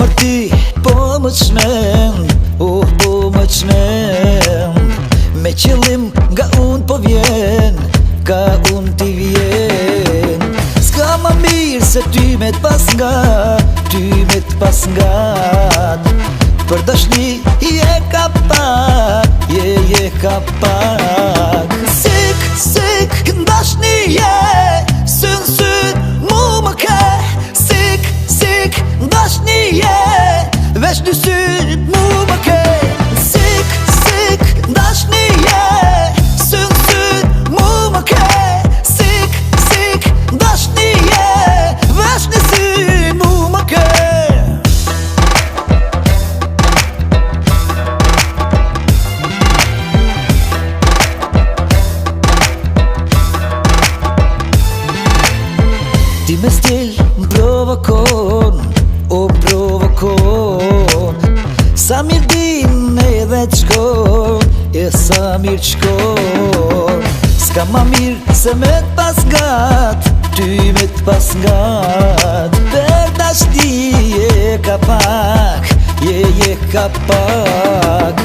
Zemër ti po më çmend, oh po më çmend. Me qëllim nga unë po vjen, ka unë ti vjen. S'ka ma mirë se ty me t'pas ngat, ty me t'pas ngat. Për dashni je kapak, je je kapak. Sik, sik, n'dashni je, sy n'sy, mu më ke. Sik, sik, n'dashni je, veç në sy, mu më ke. Sik, sik, n'dashni je, sy n'sy, mu më ke. Sik, sik, n'dashni je, veç në sy, mu më ke. Ti me stil më provokon, o më provokon. Sa mirë din edhe t'shkon, e sa mirë t'shkon. S'ka ma mirë se me t'pas ngat, ty me t'pas ngat. Për dashni je kapak, je je kapak.